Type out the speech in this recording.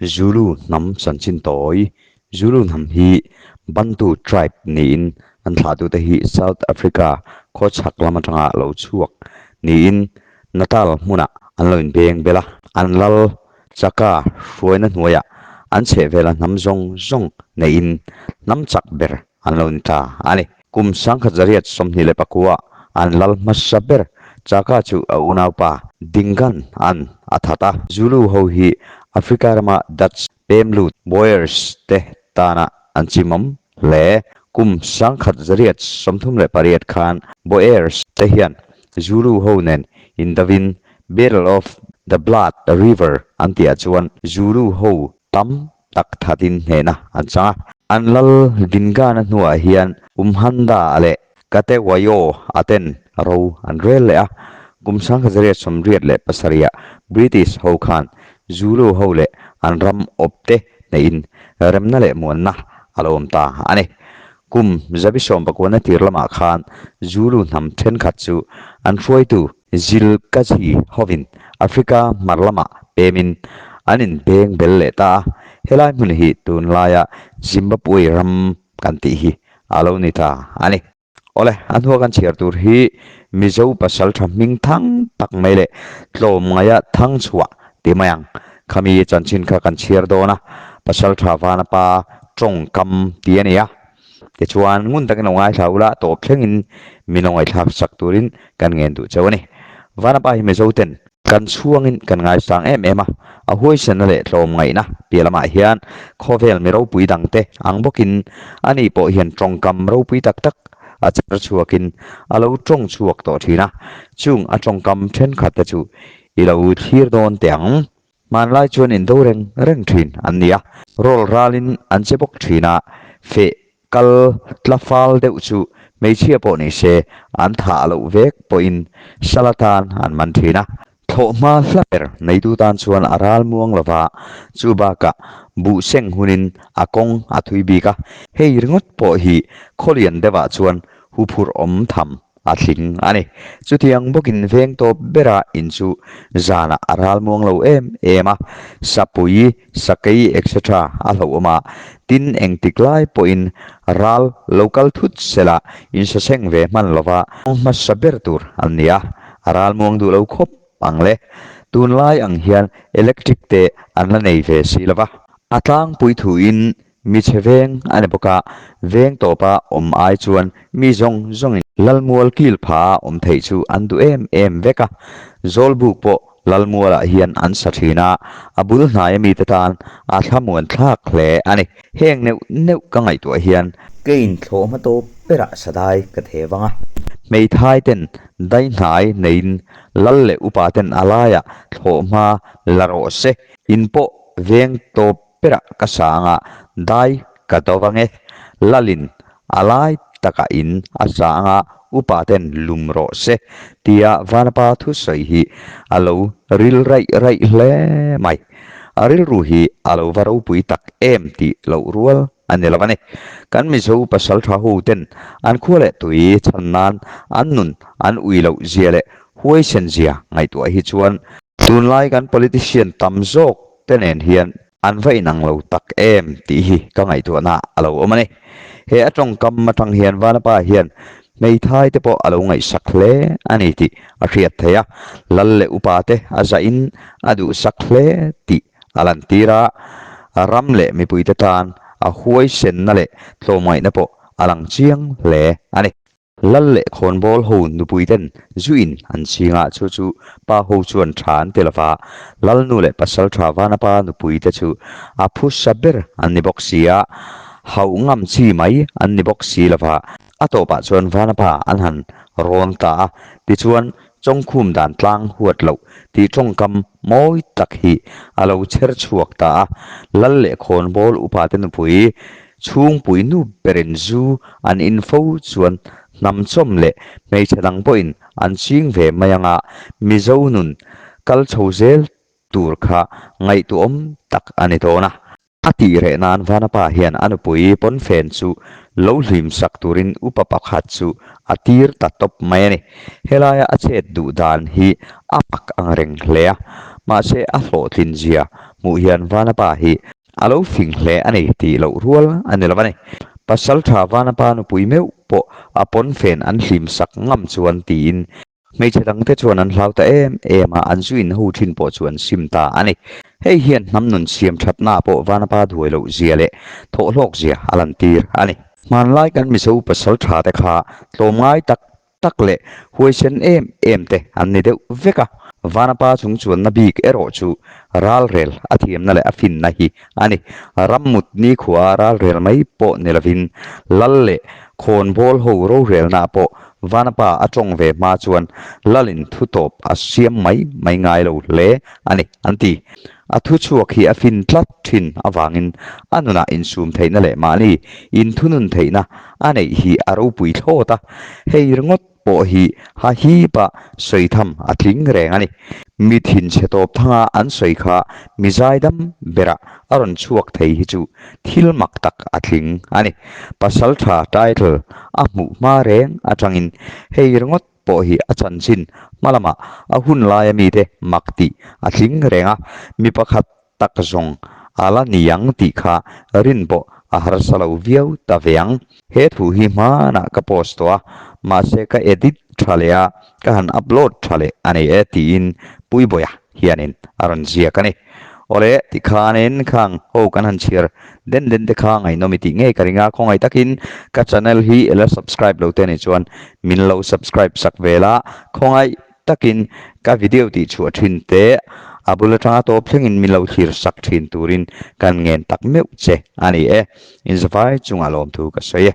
Zulu hnam chanchin tawi, Zulu hnam hi Bantu tribe niin an thlahtute hi South Africa khawchhak lam atanga lo chhuak niin Natal hmunah an lo inbeng bel a, an lal chaka hruaina hnuaiah an chhehvela hnam zawng zawng neihin hnam chak ber an lo ni ta a ni. Kum 1924 an lal hmasa ber Chaka chu a unaupa Dingan an a that a. Zulu ho hi Africa rama Dutch pem lut Boers te tana an chimawm hle. Kum 1938 khan Boers te hian Zulu ho nen indavin Battle of the Blood River an tihah chuan Zulu ho tam tak thatin hnehna an chang a. An lal Dingana hnuah hian Umhanda leh Katewayo a ten ro an rel leh a. Kum 1987 ah British ho khan Zulu ho leh an ram awpte hnehin remna leh muanna a lo awm ta a ni. Kum 1990 tir lamah khan Zulu hnam thenkhat chu an hruaitu Zilkazi hovin Africa hmar lamah pemin an inbeng bel leh ta a, helai hmun hi tunlaia Zimbabwe ram kan tih hi a lo ni ta a ni. Awle, a hnua kan chhiar tur hi Mizo pasaltha hming thang tak mai leh tlawmngaia thang chhuah ti mai ang. Khami chanchin kha kan chhiar dawn a, pasaltha Vanapa tawngkam ti a ni a. Tichuan, ngun takin lo ngaithla ula, tawp thlengin min lo ngaihthlak sak turin kan ngen duh cheu a ni. Vanapa hi Mizo ten kan chhuangin kan ngaisang em em a, a huaisenna leh tlawmngaihna piah lamah hian khawvel mi ropui dangte ang bawkin ani pawh hian tawngkam ropui tak tak a char chhuakin a lo tawng chhuak tawh thin a, chung a tawngkam thenkhatte chu i lo thlir dawn teh ang. Hmanlai chuan indo reng reng thin an ni a, rawl ralin an che bawk thin a, feh kal tla fal deuh chu hmeichhia pawh ni se an thah loh vek pawhin sal atan an man thin a. Thlawhhma hla ber neitu tan chuan a ral muang lo va, chu bakah buh seng hunin a kawng a thui bik a, hei ringawt pawh hi khawlian deuhah chuan huphurh awm tham a tling a ni. Chutiang bawkin veng tawp bera in chu zanah a ral muang lo em em a, sapui, sakei etc a hlauhawm a, tin engtik lai pawhin ral lo kal thut sela insaseng ve hman lova hmasa ber tur an ni a, a ral muang duh lo khawp ang le. Tunlai ang hian electric te an la nei ve si lova, a tlangpui thuin Mi chhe veng a ni bawk a, veng tawpa awm ai chuan mi zawng zawngin Lalmual kil pha a awm theih chu an duh em em vek a. Zawlbuk pawh Lalmualah hian an sa thin a, a bul hnaia mite tan a thlamuan thlak hle a ni. Heng neuh neuh ka ngaihtuah hian. Kein thlawh hma tawp berah sadai ka the vang a. Hmeithai ten dai hnai neiin lal leh upa ten a laiah thlawh hma la rawh se. In pawh veng tawp Perah ka sanga dai ka do vang e, Lalin a lai takah in a sanga upa ten lum rawh se tia Vanapa thusawi hi a lo ril raih raih hle mai. A rilru hi a lo va ropui tak em tih loh rual a ni lo a ni. Kan Mizo pasaltha ho ten an khua leh tui chhan nan an nun an ui loh zia leh huaisen zia ngaihtuah hi chuan tunlai kan politician tam zawk te nen hian an va inang lo tak em tih hi ka ngaihtuahna a lo awm a ni. He a tawngkam atang hian Vanapa hian hmeithai te pawh a lo ngaihsak hle a ni tih a hriat theih a, lal leh upa te a zahin a duhsak hle tih a lantir a, ram leh mipuite tan a huaisenna leh tlawmngaihna pawh a lang chiang hle a ni. Lal leh khawnbawl ho nupui ten zuin an ching a, chu chu pa ho chuan tha an ti lova, Lal nu leh pasal tha Vanapa nupui te chu a phusa ber an ni bawk si a, hauh ngam chi mai an ni bawk si lova, a tawpah chuan Vanapa an han rawn ta a, tichuan Chawngkhum dan tlang huat loh tih tawngkam mawi tak hi a lo chher chhuak ta a, Lal leh khawnbawl upa te nupui Chhungpui nu berin zu an in fo chuan hnam chawm leh hmeichhe dang pawhin an ching ve mai anga Mizo nun kal chho zel tur kha ngaihtuahawm tak a ni dawn a. A tih reh nan Vanapa hian a nupui pawnfen chu lo hlim sak turin upa pakhat chu a tir ta tawp mai a ni. Helaia a chet duh dan hi a mak ang reng hle a. Mahse a hlawhtlin zia hmuh hian Vanapa hi a lo fing hle a ni tih loh rual a ni lo a ni. Pasaltha Vanapa nupui meuh pawh a pawnfen an hlim sak ngam chuan tiin Hmeichhe dangte chuan an hlau ta em em a, an zu in ho thin pawh chu an sim ta a ni. Hei hian hnam nun siam thatna pawh Vanapa duai loh zia leh thawhhlawk zia a lantir a ni. Hmanlai kan Mizo pasal tha te kha tlawmngai tak tak leh huaisen em em te an ni deuh vek a. Vanapa chung chuanna bik erawh chu ralrel a thiamna leh a finna hi a ni. Rammut nikhua ralrel mai pawh ni lovin lal leh khawnbawl ho rorelnaah pawh Vanapa a tawng ve hma chuan Lalin thu tawp a siam mai mai ngai lo hle a ni, an ti. A thu chhuak hi a fin tlat thin avangin a nunah insum theihna leh mahni inthunun theihna a neih hi a ropui thlawt a, hei ringawt pawh hi ha hipa sawi tham a tling reng a ni. Mi thinchhe tawp thanga an sawi kha mi zaidam berah a rawn chhuak thei hi chu thil mak tak a tling a ni. Pasaltha title a hmuh hma reng atangin hei ringawt pawh hi a chanchin hma lamah a hun laia mite mak tih a tling reng a, mi pakhat tak zawng a la ni ang tih kha rin pawh a harsa lo viau ta ve ang. He thu hi hmanah ka post tawh a, mahse ka edit tha leh a, ka han upload tha leh a nei e tiin Puibawiha hianin a rawn ziak a ni. Awle, tikhanin khang ho kan han chhiar den den te kha ngaihnawm i tih ngei ka ring a, khawngaih takin ka channel hi la subscribe lo te nih chuan min lo subscribe sak ve la, khawngaih takin ka video tih chhuah thin te a bul atanga tawp thlengin min lo thlir sak thin turin kan ngen tak meuh che a ni e. Inzavai chungah lawmthu ka sawi e.